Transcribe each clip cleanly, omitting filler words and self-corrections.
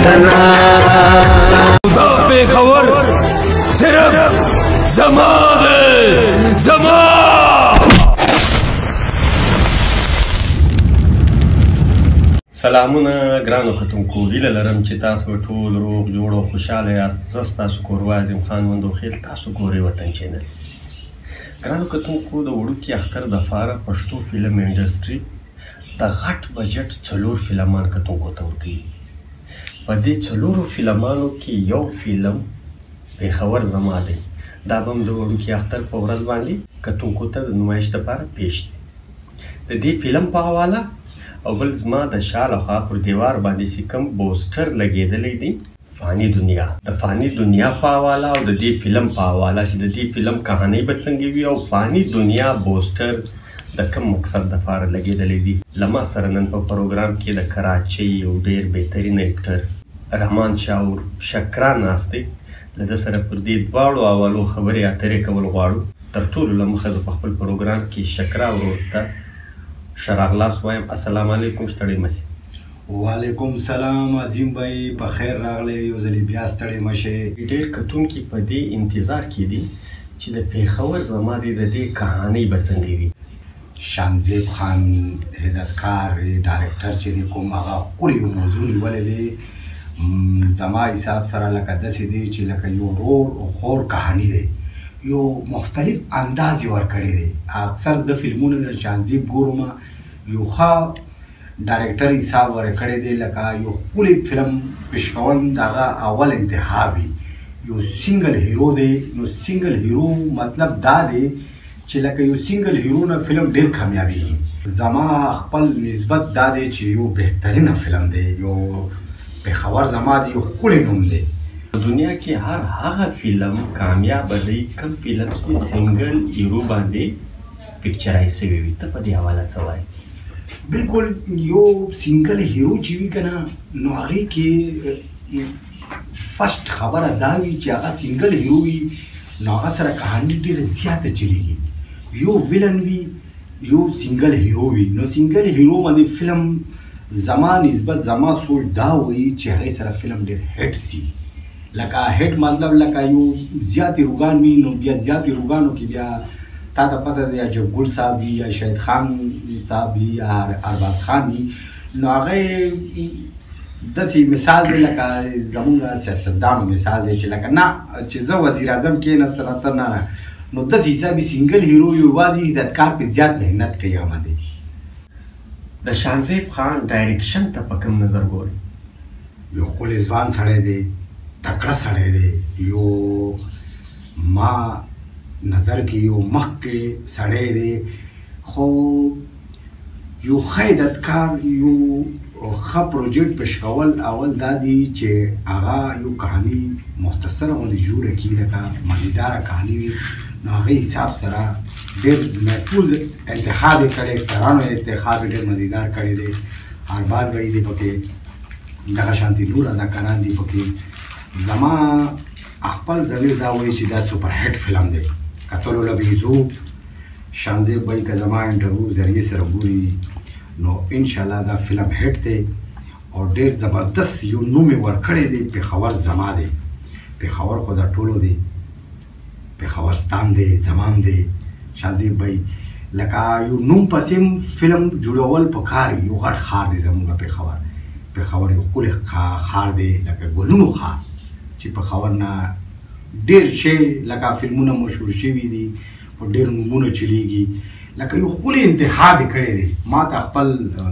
درنه. دا پېښور صرف زما دی، زما. سلامونه ګرانو کتونکو، هیله لرم چې تاسو به ټول روغ جوړ او خوشحاله یاست. زه ستاسو کوربه عظیم خان مندوخېل، تاسو ګورئ وطن چینل. ګرانو کتونکو، د وړوکي اختر دپاره پښتو فلم انډسټري د غټ بجټ 4 فلمان کتونکو ته ورکوي. په دې 4 فلمانو کې یو فلم پېښور زما دی. دا به هم د وړوکي اختر په ورځ باندې کتونکو ته د نمایش دپاره پیش شي. د دې فلم په حواله او بل زما د شا لخوا پر دیوار باندې چې کوم بوسټر لګېدلی دی، فاني دنیا، د فاني دنیا په حواله او د دې فلم په حواله چې د دې فلم کهانۍ به څنګه وي او فاني دنیا بوسټر د کوم مقصد دپاره لګېدلی دی. له ما سره نن په پروګرام کې د کراچۍ یو ډېر بهترین اکټر رحمان شاه شکرا ناست دی. له ده سره پر دې دواړو حوالو خبرې اترې کول غواړو. تر ټولو له مخه زه په خپل پروګرام کې شکرا ورور ته ښه راغلاست وایم. السلام علیکم، ستړی مه شئ. وعلیکم سلام عظیم بھائی، په خیر راغلی، یو ځلې بیا ستړی مه شئ. ډېر کتونکي په دې انتظار کې دي چې د پېښور زما دی د دې کهانۍ به څنګه وي. شانزیب خان هدایتکار ډایرکټر چې دی کوم هغه ښکلی یو موضوع نیولی دی، زما حساب سره لکه داسې دی چې لکه یو ورور او خور کهاني دی، یو مختلف انداز یې ورکړی دی. اکثر زه فلمونه د شانزیب ګورم، یو ښه ډایرکټر حساب ورکړی دی، لکه یو ښکلی فلم پیش کول د هغه اول انتها وي. یو سنګل هیرو دی، نو سنګل هیرو مطلب دا دی چې لکه یو سنګل هیرو نه فلم ډېر کامیابېږي. زما خپل نسبت دا دی چې یو بهترینه فلم دی، یو پېښور زما دی، یو ښکلی نوم دی. په دنیا کې هر هغه فلم کامیابه دی کوم فلم چې سنګل هیرو باندې پکچرایز شوی وي. ته په دې حواله څه وایې؟ بالکل، یو سنګل هیرو چې وي که نه، نو هغې کې فرسټ خبره دا وي چې هغه سنګل هیرو وي، نو هغه سره کهاني ډېره زیاته چلېږي. یو ویلن وي، یو سنګل هیرو وي، نو سنګل هیرو باندې فلم زما نسبت زما سوچ دا وایي چې هغې سره فلم ډېر هټ سي. لکه هټ مطلب لکه یو زیات هیروګان وي، نو بیا زیات هیروګانو کې بیا تا ته پته ده، یا جب ګل صاحب وي، یا شاهد خان صاحب وي، یا ارباز خان وي، نو هغه داسې مثال دی لکه زمونږ سیاستدانو مثال دی چې لکه نه چې زه وزیر اعظم کېناستم ته نه نه، نو داسې حساب سنګل هیرو یو یوازې هدایتکار پرې زیات محنت کوي هغه باندې. د شانزیب خان ډایرکشن ته په کوم نظر ګورئ؟ یو ښکلی ځوان سړی دی، تکړه سړی دی، یو ما نظر کې یو مخکې سړی دی، خو یو ښه هدایتکار یو ښه پروجیکټ پیش کول اول دا دی چې هغه یو کهاني مختصره غوندې جوړه کړي، لکه مزیداره کهاني وي، نو هغې حساب سره ډېر محفوظ انتخاب یې کړی، اکټرانو یې انتخاب یې ډېر مزیدار کړی دی. ارباز بھائی دی پکې، دغه شانتې نور اداکاران دي پکې. زما خپل ضمیر دا وایي چې دا سوپر هټ فلم دی، کتلو له به یې ځو. شانزیب بھائی که زما انټرویو ذریعې سره ګوري، نو انشاءالله دا فلم هټ دی او ډېر زبردست یو نوم یې ورکړی دی، پېښور زما دی. پېښور خو د ټولو دی، پېښور ستام دی، زمام دی. شانزیب بھائی لکه یو نوم پسې هم فلم جوړول پکار وي. یو غټ ښار دی زموږ پېښور، پېښور یو ښکلی ښار دی، لکه ګلونو ښار چې پېښور نه ډېر شی لکه فلمونه مشهور شوي دي، په ډېر نومونه چلېږي، لکه یو ښکلی انتخاب یې کړی دی. ما ته خپل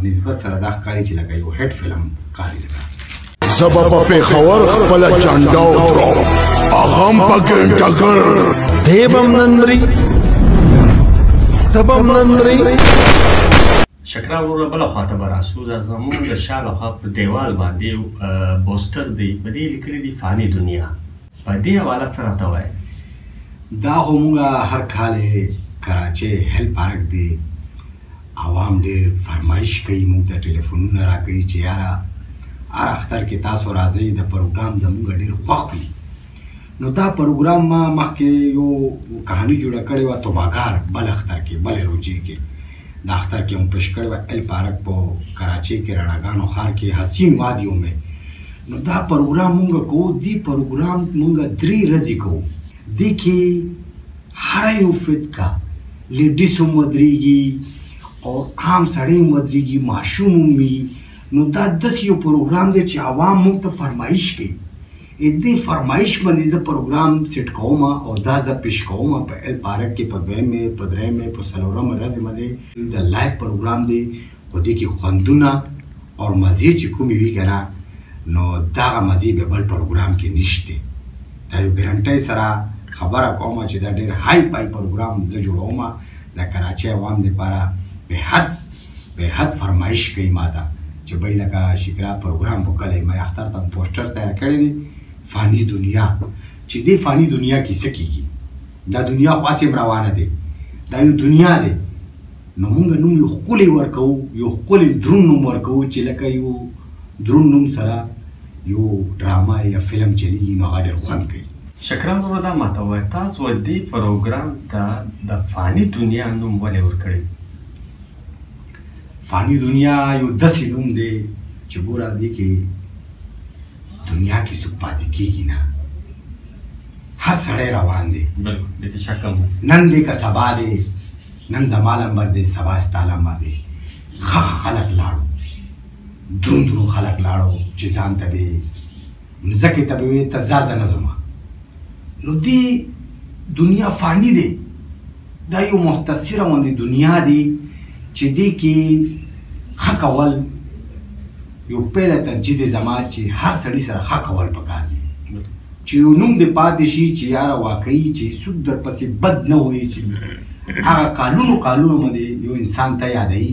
نسبت سره دا ښکاري چې لکه یو هټ فلم ښکاري. لکه زه به په پېښور خپله جنډه ودروم، هغه هم په ګنټګر. دی به هم نن مري، ته به هم نن مري. شکرا وروره، بله خوا ته به راسو. دا زموږ د شا لخوا پر دیوال باندې بوسټر دی، په دې لیکلي دي فاني دنیا. په دې حواله څه راته وایې؟ دا خو موږ هر کال کراچۍ هیل پارک دی، عوام ډېر فرمایش کوي، موږ ته ټلیفونونه راکوي چې یاره هر اختر کې تاسو راځئ، د پروګرام زموږ ډېر خوښ وي. نو دا پروګرام ما مخکې یو کهاني جوړه کړې وه توباګار بل اختر کې، بلې روژې کې، د اختر کې هم پیش کړې وه. ال پارک په کراچۍ کې رڼاګانو ښار کې حسین وادي ومې. نو دا پروګرام مونږ کوو. دې پروګرام مونږ 3 ورځې کوو. دې کې هر یو فتکا لیډیز هم ودرېږي او عام سړی هم ودرېږي، ماشوم هم وي. نو دا داسې یو پروګرام دی چې عوام مونږ ته فرمایش کوي. دې فرمایش باندې زه پروګرام سیټ کوم او دا زه پیش کوم په ال پارک کې په دویمې، په درېیمې، په څلورمې ورځې باندې د live پروګرام دی. خو دې کې خوندونه او مزې چې کومې وي که نه، نو دغه مزې بیا بل پروګرام کې نشته. دا یو ګرنټۍ سره خبره کوم چې دا ډېر های پای پروګرام زه جوړوم د کراچۍ عوام دپاره. بېحد فرمایش کوي ما ته چې بی لکه شکرا پروګرام وکړی. ما اختر ته پوسټر تیار کړی دی، فانی دنیا، چې دې فانی دنیا کې څه کېږي. دا دنیا خو هسې هم روانه دی، دا یو دنیا دی. نو مونږ نوم یو ښکلی ورکوو، یو ښکلی درون نوم ورکوو چې لکه یو درون نوم سره یو ډرامه یا فلم چلیږي، نو هغه ډېر خوند کوي. شکرا وروره، دا ماته ووایه، تاسو دې پروګرام ته د فاني دنیا نوم ولې ورکړی؟ فاني دنیا یو داسې نوم دی چې ګوره دې کې دنیا کې څوک پاتې کېږي نه، هر سړی روان دی. بالکل، دې کې شک هم نشته. نن دی که سبا دی، نن زما لمبر دی، سبا ستا لمبر دی. ښه ښه خلک لاړو، درون درون خلک لاړو چې ځان ته به مځکې ته به وې ته ځه زه نه ځمه. نو دې دنیا فاني دی، دا یو مختصره غوندې دنیا دی چې دې کې ښه کول یو پیله ترجیح دی زما، چې هر سړي سره ښه کول پکار دي، چې یو نوم دې پاتې شي چې یاره واقعي چې څوک درپسې بد نه وایي، چې هغه کالونو کالونو باندې یو انسان ته یادوي.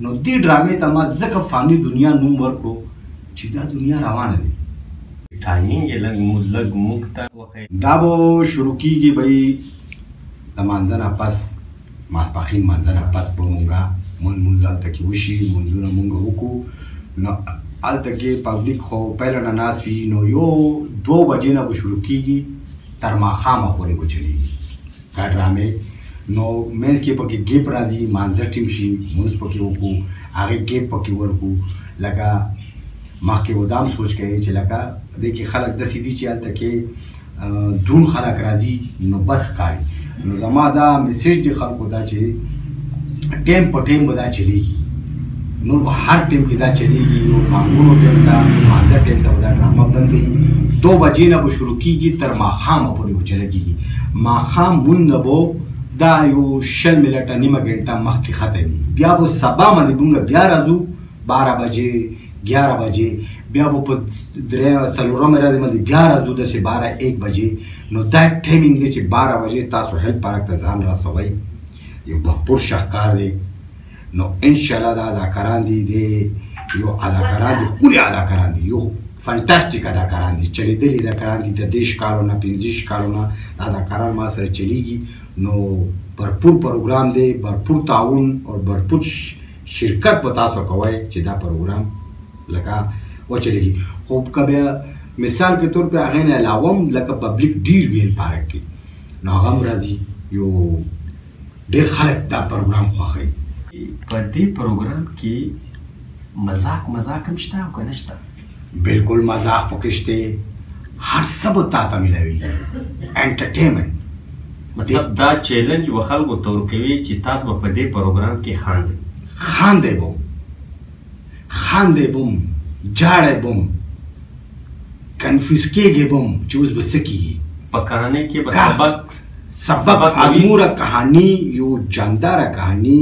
نو دې ډرامې ته ما ځکه فاني دنیا نوم ورکړو چې دا دنیا روانه دی. timing یې لږ موږ ته وښیي. دا به شروع کېږي به د مانځه نه پس، ماسپښین مانځه نه پس به مونږه مونځ هلته کې وشي، مونځونه مونږ وکړو. نو هلته کې public خو پیله نه ناست وي، نو یو 2 بجې نه به شروع کېږي تر ماښامه پورې به چلېږي دا ډرامې. نو منځ کې پکې gap راځي، مانځه ټیم شي، مونځ پکې وکړو، هغې gap پکې ورکړو. لکه مخکې به دا هم سوچ کوي چې لکه دې کې خلک داسې دي چې هلته کې درون خلک راځي نو بد ښکاري. نو زما دا message دی خلکو ته چې ټیم په ټیم به دا چلېږي، نور به هر ټیم کې دا چلېږي. یو بانګونو ټیم ته، مانځه ټیم ته به دا ډرامه بندوي. 2 بجې نه به شروع کېږي تر ماښامه پورې به چلېږي. ماښام مونږ به دا یو 20 منټه نیمه ګنټه مخکې ختمي، بیا به سبا باندې مونږ بیا راځو 12 بجې 11 بجې، بیا به په څلورمې ورځې باندې بیا راځو داسې 12 1 بجې. نو دا timing دی چې 12 بجې تاسو هیل پارک ته ځان رسوئ. یو بهپور شاهکار دی. نو انشاءالله دا اداکاران دي، دی یو اداکاران دي، ښکلي اداکاران دي، یو fantastic اداکاران دي، چلېدلي اداکاران دي. د 30 کالو نه 25 کالو نه دا اداکاران ما سره چلېږي. نو بھرپور پروګرام دی، بھرپور تعاون او بھرپور شرکت به تاسو کوئ چې دا پروګرام لکه وچلېږي. خو که بیا مثال کې طور پې هغې نه علاوه هم لکه public ډېر وي پارک کې، نو هغه هم راځي. یو ډېر خلک دا پروګرام خوښوي. په دې پروګرام کې مزاق مزاق هم شته او که نه شته؟ بالکل مزاق پکې شته، هر څه به تا ته میلاویږي، entertainment. مطلب دا challenge و خلکو ته ورکوي چې تاسو به په دې پروګرام کې خاندئ. خاندئ به، خاندئ به هم، جاړی به هم، confuse کېږئ به هم چې اوس به څه کېږي. په کهانۍ کې به سبق ازموره کهاني، یو جانداره کهاني،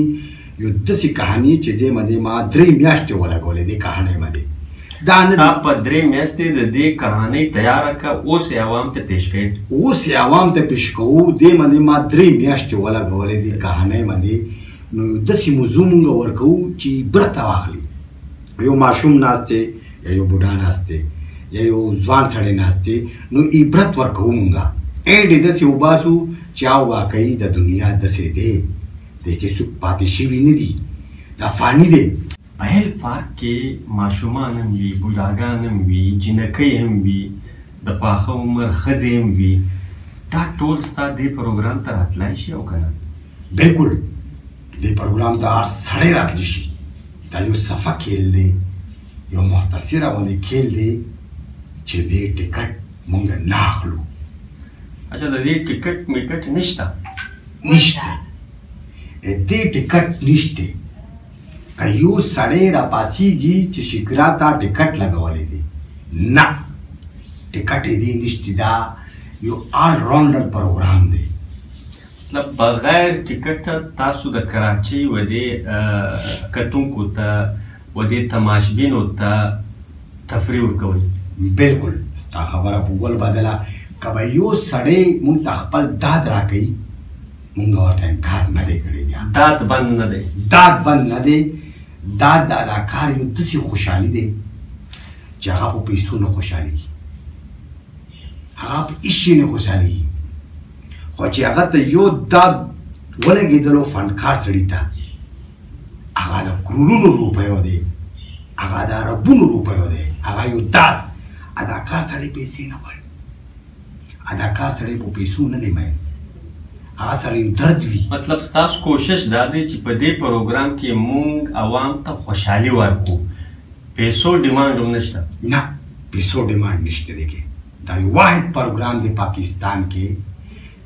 یو داسې کهاني چې دې باندې ما 3 میاشتې ولګولې دې کهانۍ باندې. دا نه تا په 3 میاشتې د دې کهانۍ تیاره کړه، اوس یې عوام ته پیش کړې. اوس یې عوام ته پیش کوو. دې باندې ما 3 میاشتې ولګولې دې کهانۍ باندې. نو یو داسې موضوع مونږ ورکوو چې عبرت واخلي. یو ماشوم ناست دی، یا یو بوډا ناست دی، یا یو ځوان سړی ناست دی، نو عبرت ورکوو مونږ. and یې داسې وباسو چې او واقعي د دنیا داسې دی، دې کې څوک پاتې شوي نه دي، دا فاني دی. په هیل پارک کې ماشومان هم وي، بوډاګان هم وي، جینکۍ هم وي، د پاخه عمر ښځې هم وي، دا ټول ستا دې پروګرام ته راتلای شي او که نه؟ بالکل دې پروګرام ته هر سړی راتلی شي. دا یو صفه کھیل دی، یو مختصره غوندې کھیل دی. چې دې ټکټ مونږ نه اخلو. اچھا، د دې ټکټ میکټ نشته؟ نشته، دې ټکټ نشته. که یو سړی راپاسېږي چې شکرا ته ټکټ لګولی دی، نه، ټکټ یې دی نشته. دا یو آل راونډر پروګرام دی. مطلب بغیر ټکټ تاسو د کراچۍ و دې کتونکو ته و دې تماشبینو ته تفریح ورکوئ؟ بالکل، ستا خبره په ګل بدله. که به یو سړی مونږ ته خپل داد راکوي، مونږ ورته انکار نه دی کړی. بیا داد بند نه دی؟ داد بند نه دی. داد د اداکار یو داسې خوشحالي دی چې هغه په پیسو نه خوشحالېږي، هغه په هېڅ شي نه خوشحالېږي، خو چې هغه ته یو داد ولګېدلو فنکار سړي ته، هغه د کرورونو روپیو دی، هغه د اربونو روپیو دی. هغه یو داد. اداکار سړی پیسې نه غواړي، اداکار سړی په پیسو نه دی مین، هغه سره یو درد وي. مطلب ستاسو کوشش دا دی چې په دې پروګرام کې مونږ عوام ته خوشحالي ورکړو، پیسو ډیمانډ هم نشته؟ نه، پیسو ډیمانډ نشته دی کې. دا یو واحد پروګرام دی پاکستان کې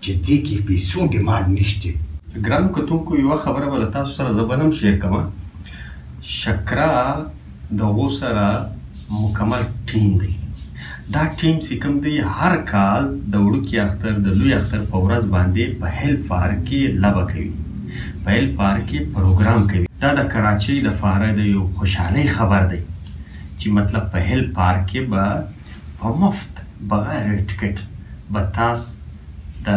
چې دې کې پیسو ډیمانډ نشته. ګرانو کتونکو، یوه خبره به له تاسو سره زه بل هم شیر کوم. شکرا د هغو سره مکمل ټیم دی. دا ټیم چې کوم دی، هر کال د وړوکي اختر، د لوی اختر په ورځ باندې په هیل پارک کې لبه کوي، په هیل پارک کې پروګرام کوي. دا د کراچۍ د فاره د یو خوشحالۍ خبر دی چې مطلب په هیل پارک کې به په مفت بغیر ټکټ به تاس د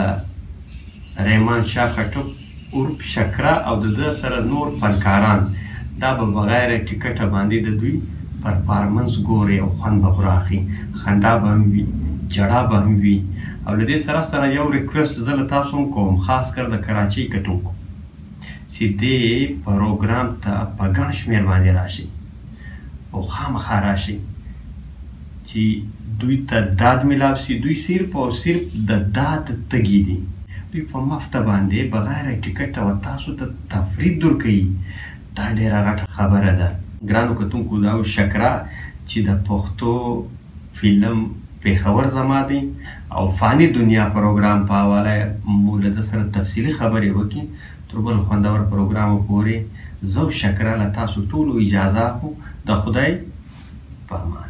ریمان شاه خټک عرف شکره او د ده سره نور فنکاران دا به بغیر ټکټه باندې د دوی پرفارمنس ګوري او خوند به پرې اخلي. خندا به هم وي، جړا به هم وي. او له دې سره سره یو ریکویسټ زه له تاسو هم کوم، خاص کر د کراچۍ کتونکو، چې دې پروګرام ته په ګڼ شمېر باندې راشئ او خامخا راشئ چې دوی ته داد ملاو شي. دوی صرف او صرف د داد تږي دي. دوی په مفته باندې بغیر ټکټ او تاسو ته تفریح درکوي، دا ډېره غټه خبره ده. ګرانو کتونکو، دا شکره چې د پښتو فلم پېښور زما دی او فاني دنیا پروګرام په حواله مو له ده سره تفصیلي خبرې وکړي. تر بل خوندور پروګرام پورې زه او شکره له تاسو ټولو اجازه اخلو. د خدای په امان.